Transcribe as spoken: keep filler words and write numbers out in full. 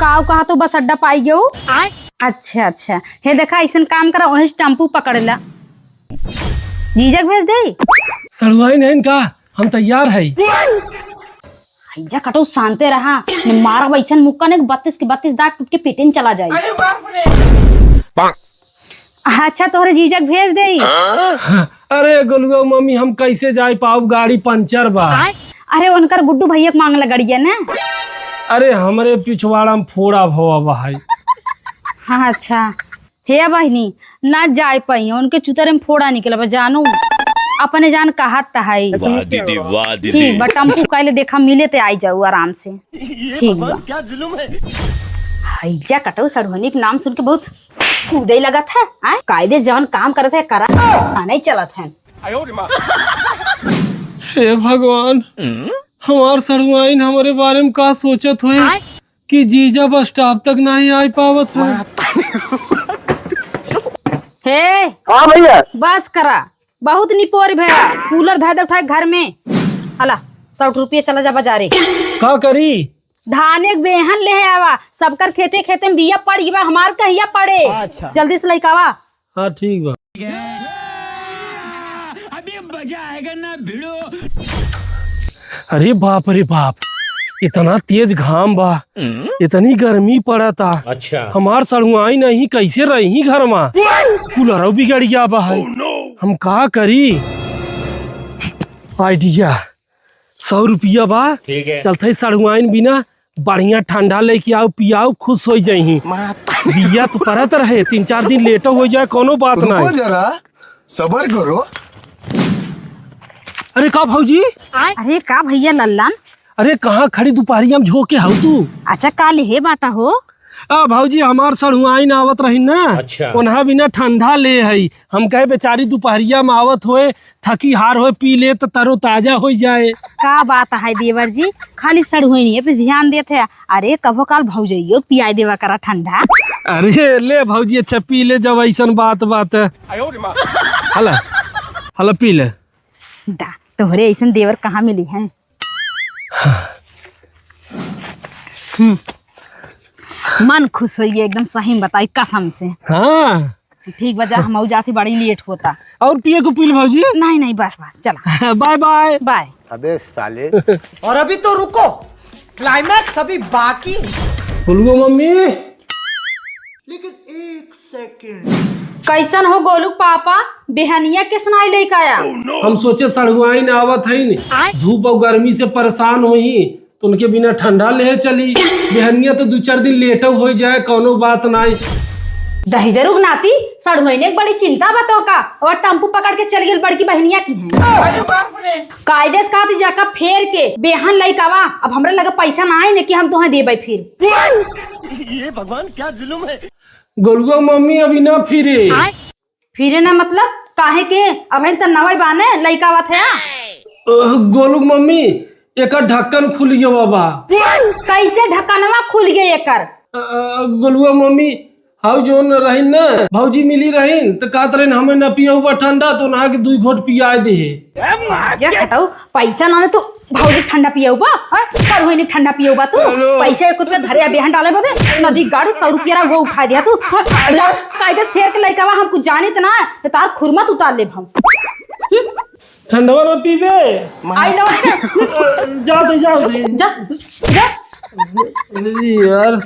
काव कहा तो बस अड्डा पाई गयो। अच्छा, अच्छा। हे देखा, अइसन काम करा, वहीं से टेम्पू पकड़ ला। जीजा के भेज दे। सड़ुआइन हइन का? हम तैयार है। हैजा कटऊ, शांते रहा, न मारब अइसन मुक्का ने बत्तीस के बत्तीस दांत टूट के पेटे में चला जाई। अरे बाप रे। अच्छा, तोहरे जीजा के भेज देई। अरे गोलुआ मम्मी, हम कैसे जाए पाउब? गाड़ी पंचर बा। अरे उनकर गुड्डू भैया के मांग ला गड़िया ने। अरे हमरे पिछवाड़ा में फोड़ा भवा बा है। हाँ, अच्छा। हे बहिनी, ना जाए पाई, उनके चुतरे में फोड़ा निकला बा, जानो। अपने जान कहत है। वाह दीदी, वाह दीदी। ठीक बा, टेम्पू काइले देखा मिले ते आई जाऊ आराम से। ठीक बा। क्या जुल्म है। हैजा कटऊ, सड़ुआइन के नाम सुन के बहुत कूदे लगत है। आय, कायदे जवन काम करत है, करा, नहीं चलत है। हे भगवान, हमार सड़ुआइन हमरे बारे में का सोचत होए कि जीजा बस स्टॉप तक नहीं आ पावत है। हे, हाँ भैया। बस करा, बहुत निपोर भया। कूलर धर दे उठाए घर में। हला, सौ रुपये, चला जा बाजारे। का करी? धाने के बेहन ले आवा, सबकर खेते खेते में बिया पड़ गवा, हमार कहिया पड़े? अच्छा। जल्दी से लइकावा। हाँ, ठीक बा। अभी मजा आएगा ना भिड़ो। अरे बाप रे बाप, इतना तेज घाम बा, इतनी गर्मी पड़ता। अच्छा। हमार सड़ुआइन नहीं, कैसे रही घर मा? कूलरो बिगड़ गया बा है। हम का करी? आइडिया, सौ रुपया बा। ठीक है। चलते सड़ुआइन बिना बढ़िया ठंडा लेके आओ, पियाओ, खुश हो जाई। बिया तो परत रहे, तीन चार दिन लेटो हो जाए, कोनो बात ना। रुको जरा, सबर करो। अरे का भौजी? अरे का भैया लल्लन? अरे कहाँ खड़ी दुपहरिया में झोंके हऊ तू? अच्छा, का लेहे बाटा हो? आ भौजी, हमार सड़ुआइन आवत रही ना, अच्छा। उन्हा बिना ठंडा ले हई। हम कहे बेचारी दुपहरिया में आवत होए, थकी हार होए, पी ले त तरोताजा हो जाए। का बात है देवर जी, खाली सड़ुआइनिए पे ध्यान देत है। अरे कभो काल भौजइयो पियाई देवा करा ठंडा। अरे ले भौजी, अच्छा पी ले जब अइसन बात बात। हला, हला पी ले। दा, तोहरे अइसन देवर कहाँ मिली हैं? हम्म। मन खुश होइ गया एकदम, सही में बताई कसम से। हाँ। ठीक बा, जा, हम जाते, बड़ी लेट होता। और पिए को पी ले भौजी? नहीं, नहीं, बस, बस, चला। Bye, bye. बाय। अबे साले। और अभी तो रुको, क्लाइमैक्स अभी बाकी। बोलबो मम्मी। लेकिन एक सेकंड। कैसन हो गोलू पापा, बेहनिया किसनाई लेके आया? हम सोचे सड़ुआइन आवत हइन, धूप और गर्मी से परेशान होई, तो उनके बिना ठंडा लेहे चली। बेहनिया तो दू चार दिन लेटो हो जाए, कौनो बात नाई। दहिजरू नाती, सड़ुआइन एक बड़ी चिंता बा तोहका, और टेम्पू पकड़ के चल गेल बड़की बहनिया की हैं। अरे बाप रे। कायदे से कहती जाका फेर के बेहन लइकावा, अब हमरा लगे पैसा ना आए ने कि हम तोहे देबै फिर। ये भगवान क्या जुल्म है। गोलुआ मम्मी अभी ना फिरे। फिरे ना मतलब काहे के? अबहिन त नवई बाने, लइकावा थे। अ, गोलू मम्मी, एकर ढक्कन खुल गया बा। कैसे ढक्कनवा खुल गया एकर? अ, अ, गोलुआ मम्मी, हाउ जोन रहिन ना, भौजी मिली रहिन, त कहत रहिन, "हमें न पियउबा ठंडा," तो उन्हा के दुई घोट पियाए देहे। जा हटाओ, पैसा ना ले तो भौजी ठंडा पियउबा, हाँ? सड़ुआइन ठंडा पियउबा तू? हेलो। पैसा एक रुपया धरे आ बेहन डाले बदे, नदी गाड़ू सौ रुपया रहा, वो उठा दिया तू। हाँ? जा, कायदे फेर के लइकावा, हम कुछ जानित ना, ये तार खुरमत उतार लेब हम। ठंडवा ना पीबे? आई लो। जा दे, जा दे। जा, जा। अरे यार।